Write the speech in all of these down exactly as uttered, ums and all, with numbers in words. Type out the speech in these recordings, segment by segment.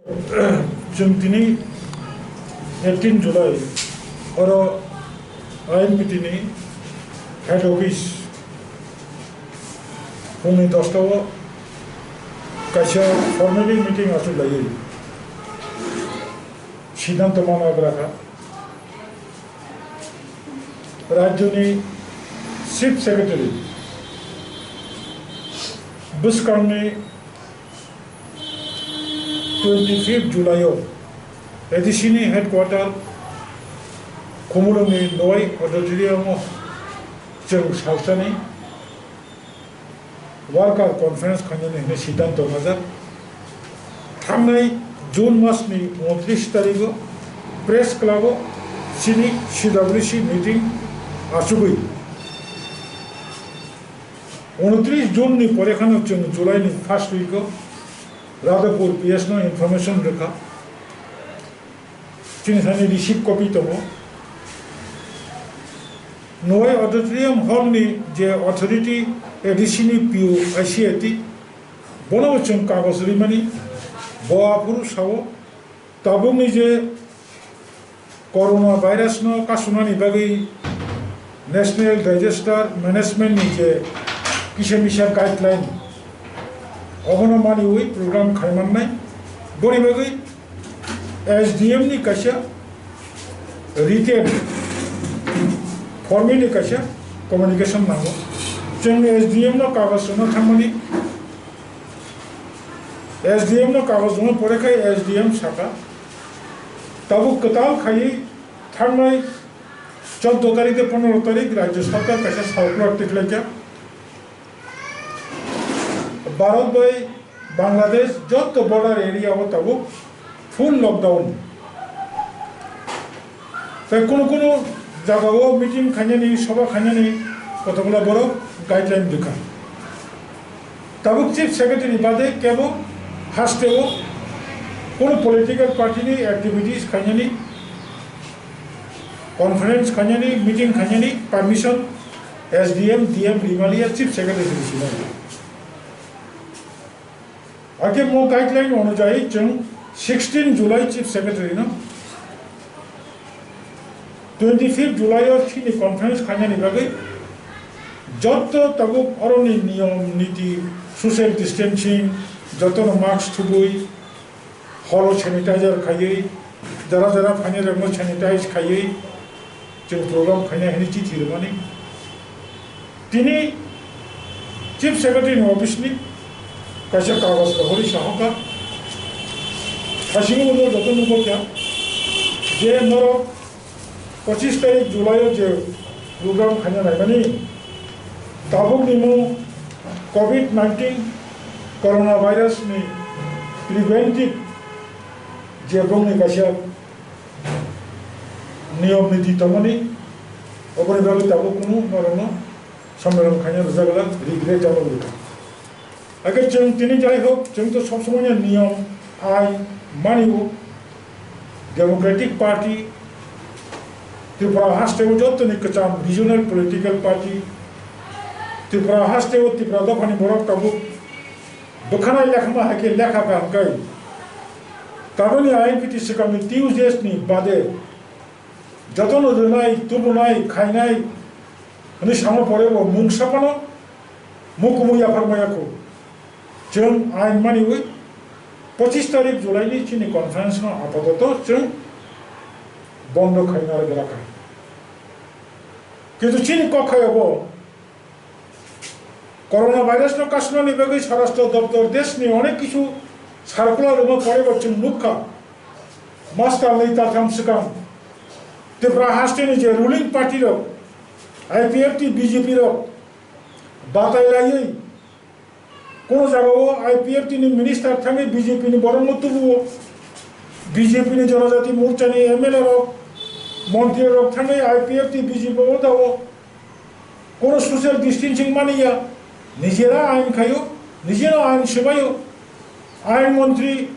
Chwng tini eighteen July oro I N P T ni head office phungni dosta o kaisa formally meeting achuk laiwi siddhanto manna gra kha. Rajyoni Chief Secretary bwskangni twenty fifth July o A D C ni headquarter Khumulwngni Nowai Auditorium o chwng salsani worker conference khainani hwnwi siddhanto najak. Thangnai June masni untris tarigo Press Club o chini C W C meeting achugwi, untris June ni pore khano chwng July ni first week o Radhapur P S no information rwkha. Chini thani receipt copy tongo. Nowai Auditorium Hall ni je authority, A D C ni P O, I C A T, bono bo chwng kagoj rimani, bo aphuru sao, tabukni je corona virus no kasumani bagwi National Disaster Management ni je kisa misa guideline, obono maniwi program khaimannai, boni bagwi S D M ni kaisa written form ni kaisa communication nango. Chwng S D M no kagoj rwna thangmani, S D M no kagoj rwna pore khai S D M saka, tabuk kwtal khaiwi thangnai chordo tarik tei pondro tarik Rajya Sarkar kaisa circular tikhlaikha. Bharat bai Bangladesh jotto border area o tabuk full lockdown. Tai kunu kunu jaga o meeting khainani, soba khainani kotokla borok guideline rwkha. Tabuk Chief Secretary bade kebo haste o kunu political party ni activities khainani, conference khainani, meeting khainani permission S D M, D M rimaliya, Chief Secretary sinai. Ake mo guideline onujai chwng sixteen July Chief Secretary no twenty fifth July o chini conference khainani bagwi jotto tabuk oroni niyom niti, social distancing, jotono mask thubui, holo sanitizer khaiwi, jara jara phainai rokno sanitize khaiwi chwng program khainai hwnwi chithi rwmani. Tini Chief Secretary ni office ni kaisa kagoj rohorwi sahoka, hasing ulo joto nukjakya je norok pochis tarik July o je program khaina naimani, tabuk ni mung covid nineteen coronavirus ni preventive je bongni kaisa niyom niti tongmani, oboni bagwi tabuk kunu norokno sommelan khaina rwjak glak, regret jalo rwkha. Ake chwng tini jai hok, chwng to sob somoi niyom, ain mani o. Democratic Party, Tripura haste o joto ni kwcham regional political party, Tripura haste o Tripura dopha ni borok tabuk bwkhanai lekha ma hai khe lekha ka hwnkhe, tabuk ni I N P T swkang ni Tuesdays ni bade joto no rwnai, tubunai, khainai hwnwi sama pore bo mungsa phano mukumu yaphar maya kho. Chwng ain maniwi pochis tarik July ni chini conference no apatoto chwng bondo khaina rwgwlakha. Kintu chini kok khayo bo coronavirus no kasnani bagwi Swarashtra Doptor desh ni onek kichu circular rwma pore bo chwng nukha. Mas talnwi taltham swkang Tripura haste ni je ruling party rok, I P F T, B J P rok batai laiwi, kono jaga o I P F T ni minister thangwi B J P ni borok no tubu o, B J P ni Janajati Morcha ni M L A rok, montri rok thangwi I P F T B J P o da o, kono social distancing mani ya, nijera ain khayo, nijera ain swbayo, ain montri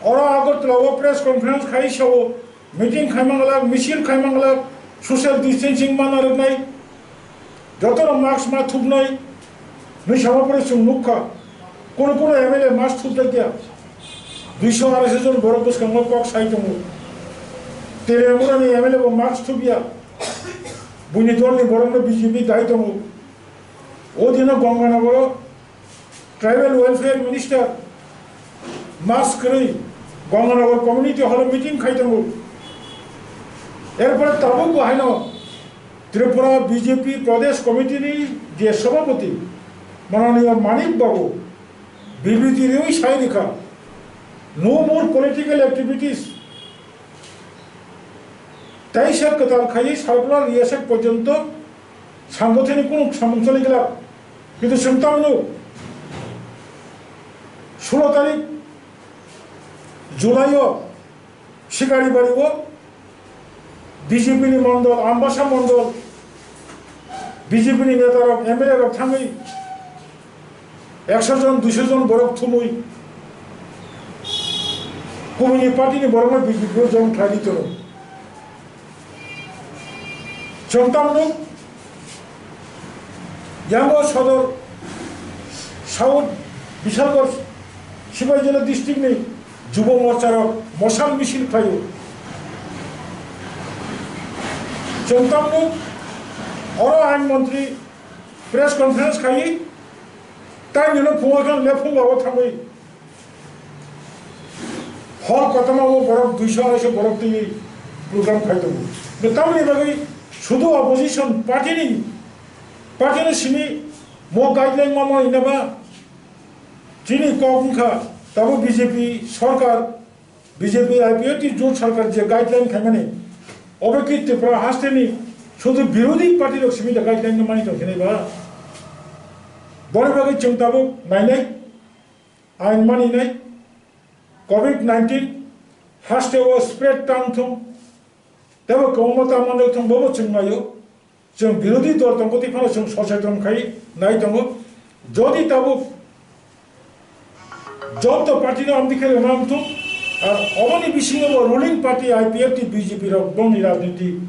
oro Agartala o press conference khai sao, meeting khai manglak, misil khai manglak, social distancing mana rwnai, jotono mask ma thupnai, nwi sama pore chwng nukha, kono kono M L A mask thupjakya. Duiso arai jon borok bwskango kok sai tongo. Teliamura ni M L A bo mask thubya. Buini dol ni borok no B J P dai tongo. O dino Ganganagar o Tribal Welfare Minister mask kwrwi Ganganagar Community Hall o meeting khai tongo. Erpore tabuk bo haino Tripura B J P Pradesh Committee ni je Sabhapati Mananiya Manik Babu bibriti riwi sai rikha, "No more political activities." Teisa kwtal khaiwi circular riyasek porjonto sangothaini kunu samung choli glak. Kintu chwng tamo nuk, sulo tarik July o Sikaribari o B J P ni mondol, Ambasa mondol, B J P ni neta rok, M L A rok thangwi ekso jon, duiso jon borok thumwi kubuni party ni borok no B J P o join khlai di tono. Chwng tamo nuk, Yango Sodor, South Bishalgarh, Sipaijala district ni Jubo Morcha rok mosal misil khlaio. Chwng tamo nuk, oro ain montri press conference khai, tai nino phungo khe lephung bago thangwi hall kotorma o borok duiso arai so borok twi program khai tongo. Tamoni bagwi sudu opposition party ni, party ni simi mo guideline ma mani na ba? Chini kok wngkha tabo B J P sarkar, B J P I P F T jot sarkar je guideline khaimani, obo ki Tripura haste ni sudu birodhi party rok simi da guideline no mani tong khe nai ba? Boni bagwi chwng tabuk nainai, ain maninai, covid nineteen haste o spread tang thung, tebo kwbangma tang manjak thung, bobo chwng naio. Chwng birodhi dol tongkha tei phano chwng soseton khai nai tongo. Jodi tabuk joto party no amtwi khe rwna wngthung, ar oboni bisingo bo ruling party I P F T B J P rok bongni rajniti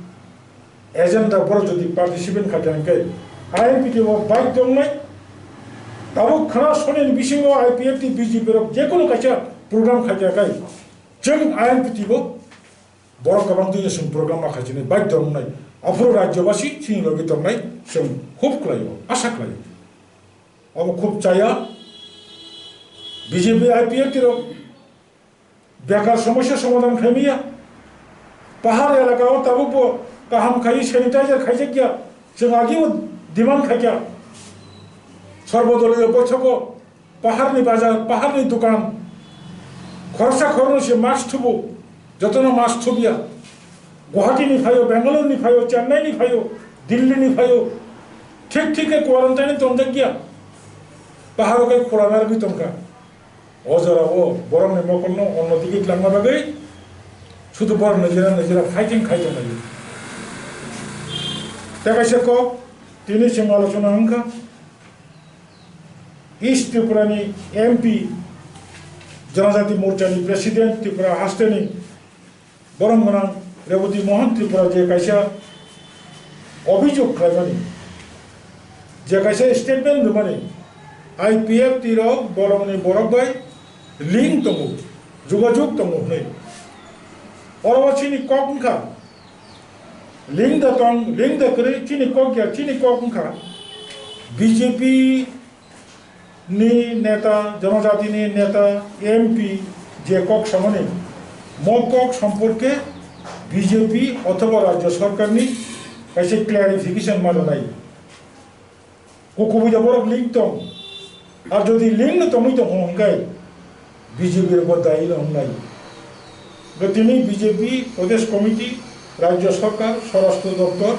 agenda borok jodi participate khaikha hwnkhe I N P T o bike tongnai. Tabuk khwna sonini bisingo I P F T B J P rok jekunu kaisa program khaikha khai chwng I N P T o borok kwbang twi chwng program ma khaichinai baidhyo wngnai. Aphuru rajyobasi chini logi tongnai chwng hope khlaio, asa khlaio. Obo khub chaya. B J P I P F T rok bekar somosya somadhan khaimaya. Pahar elaka o tabuk bo kaham khai sanitizer khaijakya. Chwng agio demand khaikha. Sorbodoliyo boithogo paharni bazar, paharni dukan, khoroksa khoroknwi se mask thubu, jotono mask thubya. Guwahati ni phaio, Bangalore ni phaio, Chennai ni phaio, Delhi ni phaio, thik thik khe quarantine tongjakya. Paharo khe khulana rwgwi tongkha. O jora o borokni mokolno onno digi tlangna bagwi sudu borok nijera nijera fighting khai tonglaio. Tei kaisa kok tini chwng alochona wngkha. East Tripura ni M P, Janajati Morcha ni President, Tripura haste ni borom gwnang Reboti Mohan Tripura je kaisa obhijog khlaimani, je kaisa statement rwmani, I P F T rok bolongni borok bai link tongo, jogajog tongo hwnwi. Oro chini kok wngkha, link da tong, link da kwrwi, chini kok ya, chini kok wngkha B J P ni neta, Janajati ni neta, M P je kok samani, mo kok somporke B J P othoba rajya sarkar ni kaisa clarification ma rwnai. Kukubui da borok link tong, ar jodi link no tongwi tong hwn hwnkhe B J P rok bo dayi no wngnai. Bo tini B J P Pradesh Committee, Rajya Sarkar, Swarashtra Doptor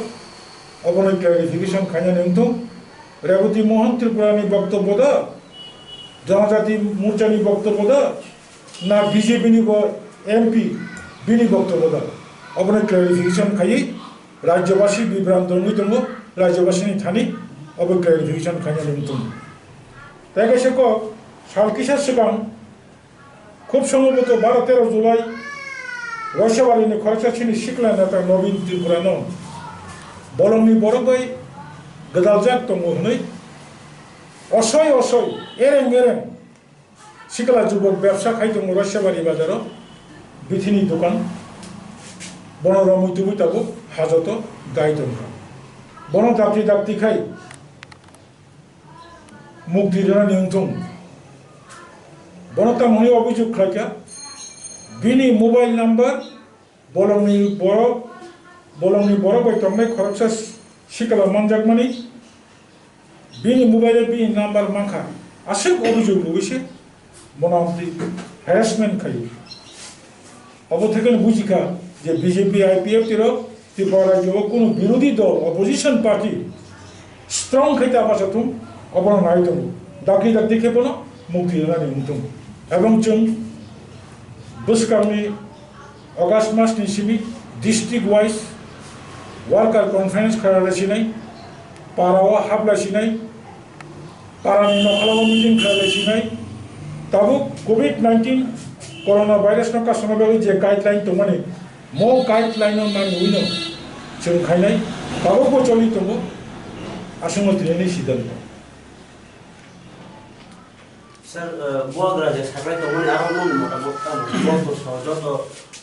obono clarification khainani wngthung. Reboti Mohan Tripura ni boktobbo da, Janajati Morcha ni boktobbo da, na B J P ni bo M P bini boktobbo da, obono clarification khaiwi Rajyabasi bibranto wngwi tongo, Rajyabasini thani obo clarification khainani wngthung. Tei kaisa kok, sal kisa swkang, khub somboboto baro tero July, Roisabari ni khoroksa chini sikla neta Nobin Tripura no bolongni borok bai gwdaljak tongo hwnwi osoi osoi, ereng ereng Sikla jubok bebsa khai tongo Roisabari bazaro, bithini dokan. Bono romwi tubui tabuk hajoto dai tongkha. Bono dakti dakti khai mukti rwnani wngthung. Bono tamoni obhijog khlaikha, bini mobile number bolongni borok, bolongni borok bai tongnai khoroksa sikla manjakmani, bini mobile o bini number mankha, aswk obhijog rwui se bono amtwi harassment khaio. Obo thekeno bujikha je B J P I P F T rok Tripura rajyo o kunu birodhi dol, opposition party, strong khai ta bacha thung, obono nai tongo. Dakti dakti khe bono mukti rwnani wng tongo. Ebong chwng bwskangni August mas ni simi district wise worker conference kharala sinai, para o hapla sinai, para ni nokhala o meeting kharala sinai. Tabuk covid nineteen corona virus no kasona bagwi je guideline tongmani, mo guideline no nangwi no chwng khainai, tabuk bo choli tongo, aswk no tini ni siddhanto. Sir, uh, bubagra je saklai tongmani aro nung motamot tamo, bo to so joto,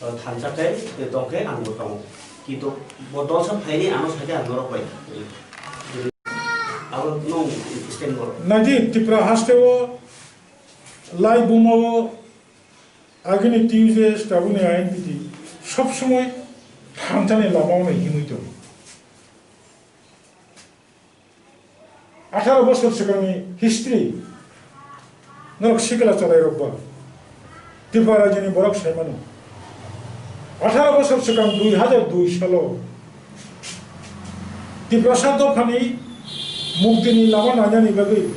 uh, thansa tei tongkhe ang bo tongo. Kintu bo dol sa phaini ano saide ang norok bai. Abo nung statement boro. Naidi Tripura haste o lai buma o agini T U J S tabuni I N P T sob somoi thansa ni lama o himui tongo. Atharo bosor swkangni history norok sikla chwrairok ba Tripura rajyoni borok sai mano. Atharo bosor swkang dui hajar dui salo Tiprasa dophani muktini lama nainani bagwi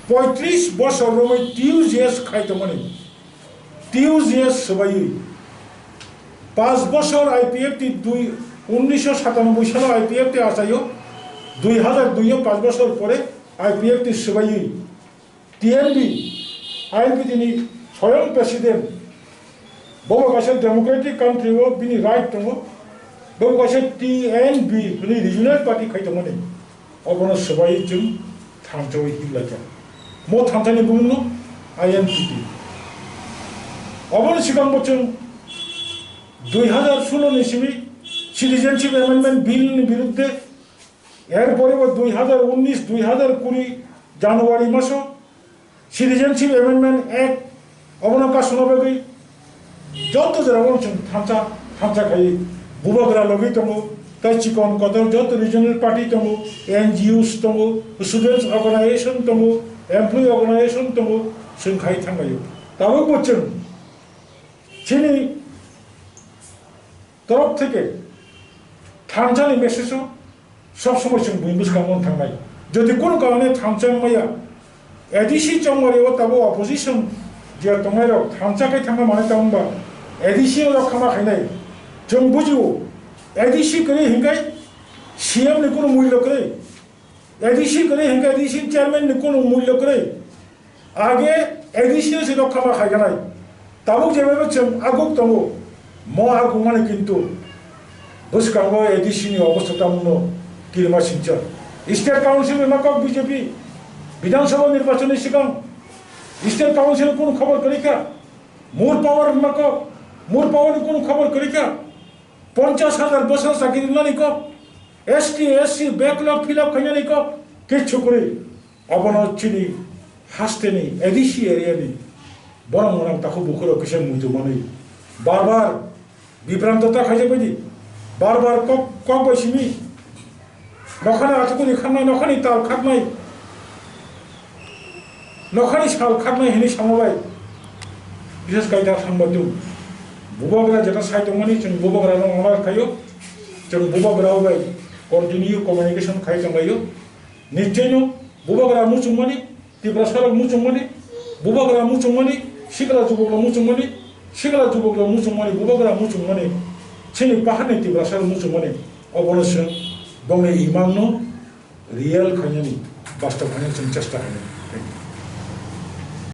poitris bosor romwi T U J S khai tongmani. T U J S swbaiwi. Panch bosor I P F T dui, unnisho satanoboi salo I P F T achaio, dui hajar dui o panch bosor pore I P F T swbaiwi. T N B, I N P T ni soyong president, bobo kaisa democratic country o bini right tongo, bobo kaisa T N B hwnwi regional party khai tongmani. Obono swbai chwng thansawi himlaicha. Mo thansani bumungno I N P T. Oboni sikango chwng dui hajar solo ni simi Citizenship Amendment Bill ni birudde, erpore bo dui hajar unnish, dui hajar kuri January maso Citizenship Amendment Act, obono kasuna bagwi joto jora o chwng thansa, thansa khai bubagra logi tongo, tei chikon kotor joto regional party tongo, N G Os tongo, students organization tongo, employee organization tongo, chwng khai thanglaio. Tabuk bo chwng chini torop theke thansani message o sob somoi chwng buini bwskango wng thangnai. Jodi kunu karone thansa wng maya, A D C chongmari o tabo opposition je tongnai rok thansa khe thangma manai tamo ba A D C o rok khama khainai. Chwng bujio A D C kwrwi hinkai C M ni kunu mullo kwrwi. A D C kwrwi hinkai A D C chairman ni kunu mullo kwrwi. Age A D C no se rokha ma khai ganai. Tabuk je bai chwng aguk tongo. Mo aguk mani kintu bwskango A D C ni obostha tamungno kirima singcha. State Council ni makok B J P, Bidhan Sabha nirbachon ni sikang State Council kunu khobor kwrwi kha. Moor Power ni makok, Moor Power ni kunu khobor kwrwi kha. Ponchash hajar bosor chakiri nani kok, S T, S C backlog fill up khainani kok, kichu kwrwi. Abono chini hasteni A D C area ni borok mwnang takhuk bukhurok kisa muitu manwi bar bar bibranto ta khaijak baidi, bar bar kok, kok bai simi nokhani atukuni khaknai, nokhani tal khaknai, nokhani sal khaknai hinwi samo bai. Bises kaida thangba tu bubagra jeta sai tongmani chwng bubagra no honor khaio, chwng bubagra bai continue communication khai tonglaio. Nicheno bubagra muchungmani, Tiprasa rok muchungmani, bubagra muchungmani, sikla jubok rok muchungmani, sikla jubok rok muchungmani, bubagra muchungmani, chini paharni Tiprasa rok muchungmani, obono chwng bongni imang no real khainani, bastop khainani chwng chesta khainani.